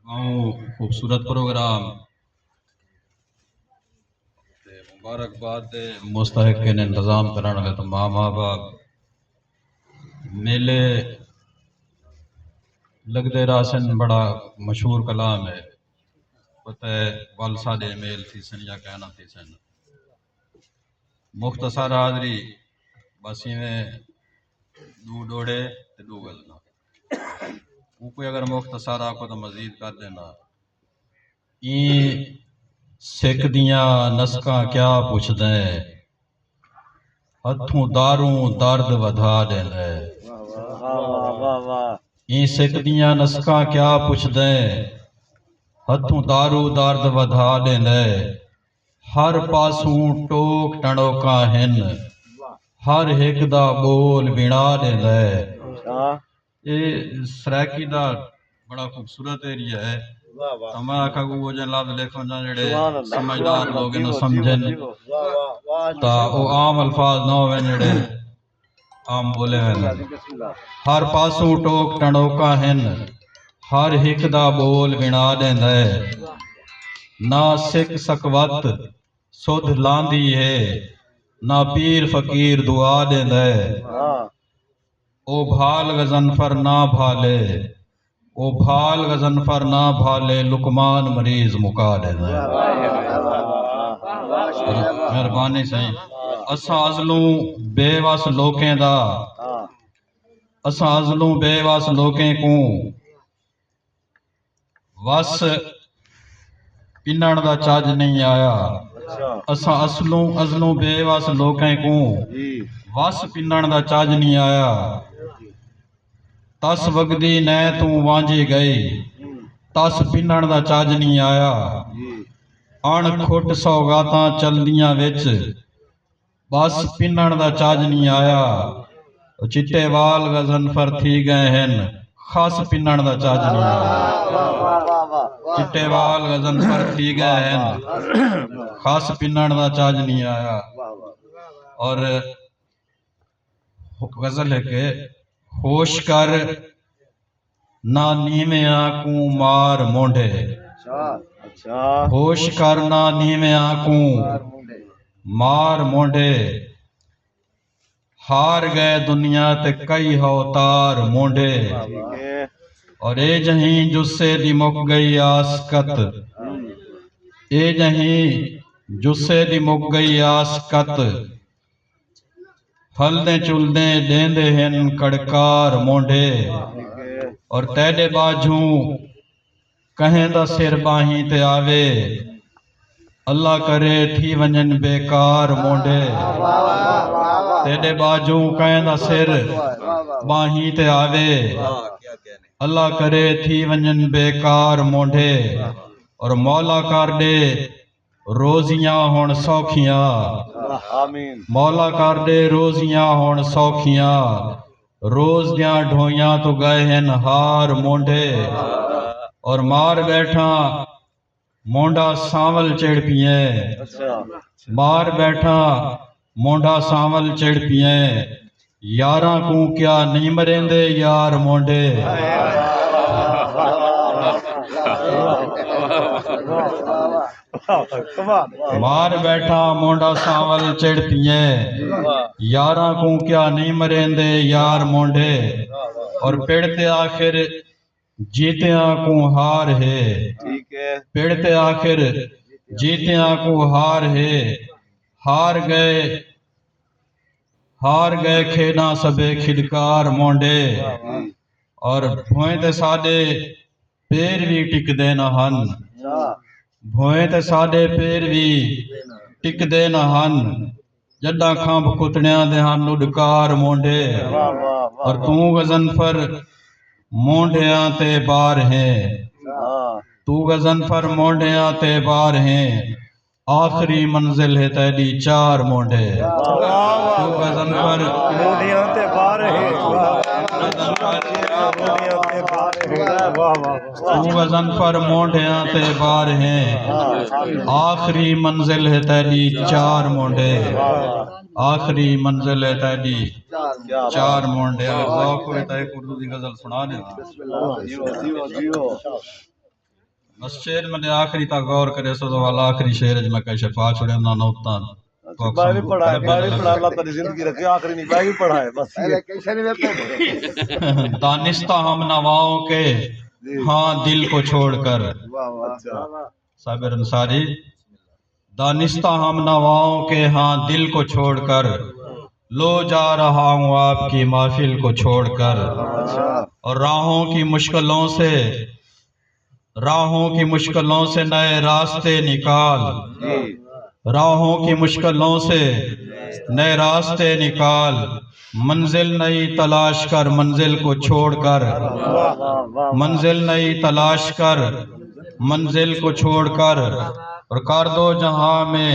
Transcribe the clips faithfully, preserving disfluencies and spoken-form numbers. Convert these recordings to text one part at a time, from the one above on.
ٻہوں خوبصورت پروگرام تے مبارکباد دے مستحقین انتظام کرݨ والے تمام احباب۔ میلے لڳدے رہسن، بڑا مشہور کلام ہے، پتہ ہے ول ساݙے میل تھیسن یا کائنا تھیسن۔ مختصر حاضری، بس ایویں ݙو ݙوہڑے تے ݙو غزلاں۔ اوں کوئی اگر مختصر آکھو تاں مزید کر ݙیندا۔ ایں سک دیاں نسکاں کیا پچھدیں، ہتھوں داروں درد ودھا ݙیندے۔ واہ، واہ، واہ، واہ۔ ایں سک دیاں نسکاں کیا پچھدیں، ہتھوں داروں درد ودھا ݙیندے۔ ہر پاسوں ٹوک ٹنڈوکاں ہن، ہر ہک دا ٻول وݨا ݙیندے۔ اچھا۔ اے سرائیکی دا بڑا خوبصورت ایریا ہے۔ واہ، واہ۔ تاں میں آکھاں کہ او جہے لفظ لکھو جاں جیڑھے سبحان اللہ، سمجھدار سبحان اللہ، لوگ انہاں جیو، جیو، سمجھن۔ جیو۔ واہ، واہ، واہ، تاں او عام الفاظ نہ ہوون جیڑھے عام ٻولے ویندن۔ بسم اللہ۔ ہر پاسوں ٹوک ٹنڈوکاں ہن، ہر ہک دا ٻول وݨا ݙیندے۔ نہ سک سکوت سدھ لاندی ہے، نہ پیر فقیر دعا ݙیندے۔ واہ۔ او بھال غضنفر نہ بھالے، او بھال غضنفر نہ بھالے، لقمان مریض مکا ݙیندے۔ مہربانی سائیں۔ اساں ازلوں بے وس لوکیں دا، اساں ازلوں بے وس لوکیں کوں وس پنݨ دا چج نہیں آیا۔ اچھا۔ اساں اصلوں، ازلوں بے وس لوکیں کوں جی۔ وس پنݨ دا چج نہیں آیا۔ تس وڳدی نئیں توں وانجھی ڳئی، تس پنݨ دا چج نہیں آیا۔ جی۔ اݨ کھٹ سوغاتاں چلدیاں وچ، بس پنݨ دا چج نی آیا۔ او چٹے وال غضنفر تھی ڳئے ہن، خس پنݨ دا چج نی آیا۔ واہ، واہ، واہ، واہ۔ چٹے وال غضنفر تھی ڳئے ہن، خس پنݨ دا چج نی آیا۔ واہ، واہ۔ اور غزل ہے کہ ہوش کر نہ نیویاں کوں مار مونڈھے۔ اچھا، اچھا۔ ہوش کر نہ نیویاں کوں مار مونڈھے۔ مار مونڈھے۔ ہار ڳئے دنیا تے کئی ہو تار مونڈھے۔ ٹھیک ہے۔ اور اے جہیں جسے دی مک ڳئی آس کت۔ ہم۔ اے جہیں جسے دی مک ڳئی آس کت۔ ہلدیں چلدیں ݙیندے ہن کڑکار مونڈھے۔ اور تیݙے ٻاجھوں کہیں دا سر ٻاہیں تے آوے، اللہ کرے تھی ونڄن بیکار مونڈھے۔ تیݙے ٻاجھوں کہیں دا سر ٻاہیں تے آوے، اللہ کرے تھی ونڄن بیکار مونڈھے۔ اور مولا کر ݙے روزیاں ہݨ سوکھیاں۔ آمین۔ مولا کر ݙے روزیاں ہݨ سوکھیاں۔ روز دیاں ڈھوئیاں توں ڳئے ہن ہار مونڈھے۔ اور مار ٻیٹھاں مونڈھا سانول چڑھ پیئیں۔ اچھا۔ مار ٻیٹھاں مونڈھا سانول چڑھ پیئیں۔ یاراں کوں کیا نئیں مریندے یار مونڈھے۔ مار ٻیٹھاں مونڈھا سانول چڑھ پیئیں۔ یاراں کوں کیا نئیں مریندے یار مونڈھے۔ اور پڑ تے آخر جیتیاں کوں ہار ہے۔ ٹھیک ہے۔ پڑ تے آخر جیتیاں کوں ہار ہے۔ ہار ڳئے، ہار ڳئے کھیݙاں سبھے کھݙکار مونڈھے۔ اور بھوئیں تے ساݙے پیر وی ٹکدے نہ ہن۔ اچھا۔ بھوئیں تے ساݙے پیر وی ٹکدے نہ ہن۔ جݙاں کھمب کتڑیاں دے ہن اݙکار مونڈھے۔ واہ، واہ، واہ، اور توں غضنفر مونڈھیاں تے بار ہیں۔ ہاں۔ توں غضنفر مونڈھیاں تے بار ہیں۔ آخری منزل ہے تیݙی چار مونڈھے۔ واہ، واہ، واہ۔ توں غضنفر مونڈھیاں تے بار ہیں۔ واہ۔ مونڈھیاں تے بار ہیں۔ واہ، واہ، واہ۔ توں غضنفر مونڈھیاں تے بار ہیں۔ آخری منزل ہے تیݙی چار مونڈھے۔ آخری منزل ہے تیݙی چار مونڈے۔ اگر ذوق ہوئے تاں ہک اردو دی غزل سݨا ݙیواں۔ بس شعر میں آخری تک غور کرے سو، تو والا آخری شعر اچ میں کہیں شے پا چھوڑے نہ نوتاں۔ اچھا، میں بھی پڑھا ہے، میں بھی پڑھا، اللہ تعالی زندگی رکھے، آخری نہیں، میں بھی پڑھا ہے، بس یہ۔ دانستہ ہم نواؤں کے جی۔ ہاں دل کو چھوڑ کر۔ واہ، واہ۔ اچھا۔ صابر انصاری، دانستہ ہم نواؤں کے ہاں دل کو چھوڑ کر، لو جا رہا ہوں آپ کی محفل کو چھوڑ کر، اچھا۔ اور راہوں کی مشکلوں سے، راہوں کی مشکلوں سے نئے راستے نکال، جی۔ راہوں کی مشکلوں سے نئے راستے نکال، منزل نئی تلاش کر منزل کو چھوڑ کر، واہ، واہ، واہ۔ منزل نئی تلاش کر منزل کو چھوڑ کر، اور کر دو جہاں میں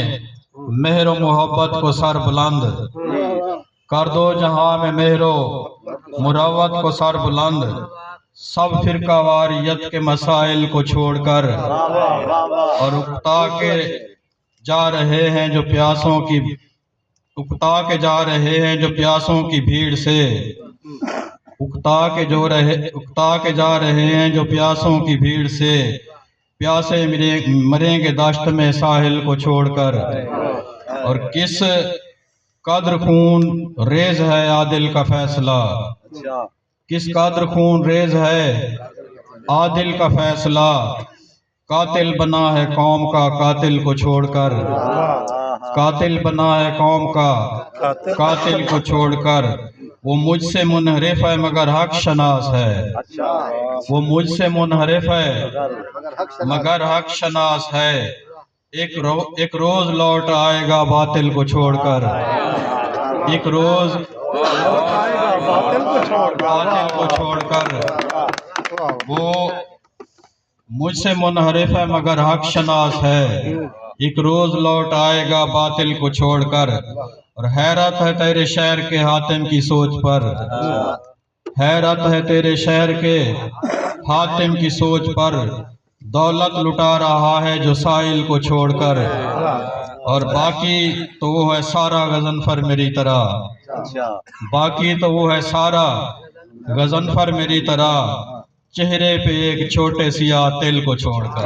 مہر و محبت کو سر بلند، کر دو جہاں میں مہر و مروت کو سر بلند، سب فرقہ واریت کے مسائل کو چھوڑ کر، اور اکتا کے جا رہے ہیں جو پیاسوں کی، اکتا کے جا رہے ہیں جو پیاسوں کی بھیڑ سے، اکتا کے جو رہے، اکتا کے جا رہے ہیں جو پیاسوں کی بھیڑ سے، پیاسے مریں، مریں گے دشت میں ساحل کو چھوڑ کر۔ اور کس قدر خون ریز ہے عادل کا فیصلہ، اچھا۔ کس قدر خون ریز ہے عادل کا فیصلہ، قاتل بنا ہے قوم کا قاتل کو چھوڑ کر، قاتل بنا ہے قوم کا قاتل کو چھوڑ کر، وہ مجھ سے منحرف ہے مگر حق شناس ہے، اچھا۔ وہ مجھ سے منحرف ہے مگر حق شناس ہے، ایک رو-، ایک روز لوٹ آئے گا باطل کو چھوڑ کر، ایک روز باطل کو چھوڑ کر، وہ مجھ سے منحرف ہے مگر حق شناس ہے، ایک روز لوٹ آئے گا باطل کو چھوڑ کر۔ اور حیرت ہے تیرے شہر کے حاتم کی سوچ پر، حیرت ہے تیرے شہر کے حاتم کی سوچ پر، دولت لٹا رہا ہے جو سائل کو چھوڑ کر، اور باقی تو وہ ہے سارا غضنفر میری طرح، اچھا۔ باقی تو وہ ہے سارا غضنفر میری طرح، چہرے پہ ایک چھوٹے سیاہ تل کو چھوڑ کر۔